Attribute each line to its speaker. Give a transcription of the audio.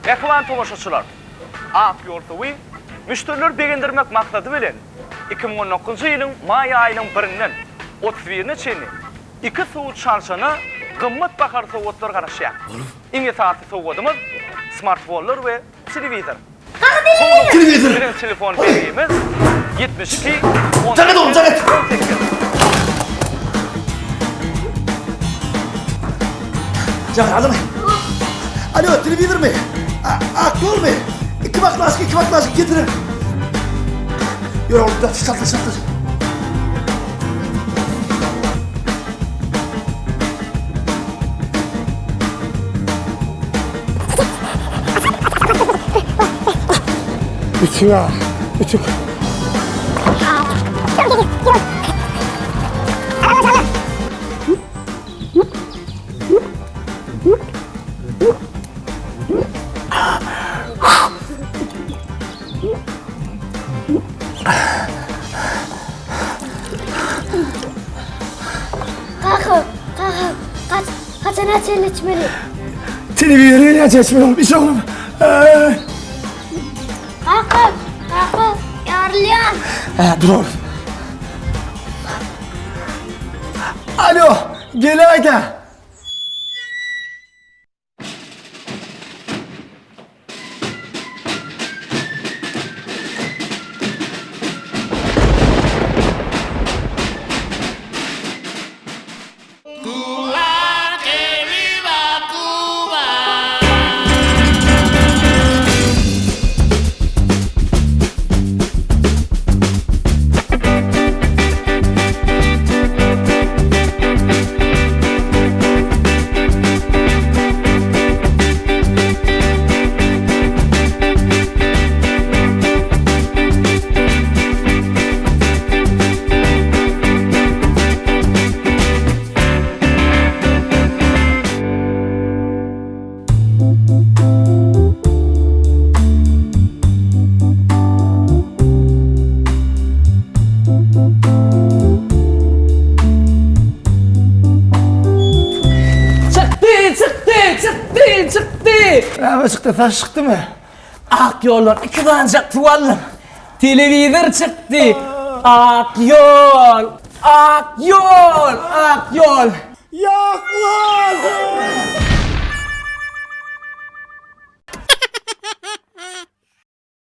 Speaker 1: Mähriban tomaşaçylar! Ak ýol suwy müşderileri begendirmek maksady bilen, 2019-njy ýylyň maý aýynyň birinden otuz birine çenli iki suw çalşana gymmat bahaly sowgatlar garaşýar. Iň esasy sowgadymyz, smartfonlar we telewizor.
Speaker 2: Telewizor!
Speaker 1: Biziň telefon belgimiz 72
Speaker 2: Jaň et oglum, jaň et!
Speaker 1: 18.
Speaker 2: Jaň alyň. Alo, telewizormy? Ak ýolmy? Iki baklaşka, iki baklaşka getiriň. Ýör oglum, çalt, çalt, çalt. Üçük ha, üçük.
Speaker 3: Kaka, kaka, kaç, haçana çenli içmeli?
Speaker 2: Telewizor gelýänçä içmeli oglum, iç oglum.
Speaker 3: Kaka, kaka, ýarylýan.
Speaker 2: Hä, dur oglum. Alo, geläýdä.
Speaker 4: Çykdy, çykdy, çykdy, çykdy.
Speaker 2: Näme çykdy, saç çykdymy?
Speaker 4: Ak ýoldan iki sanjak suw aldym. Telewizor çykdy. Ak ýol, ak ýol, ak ýol.
Speaker 2: Ýak ýol!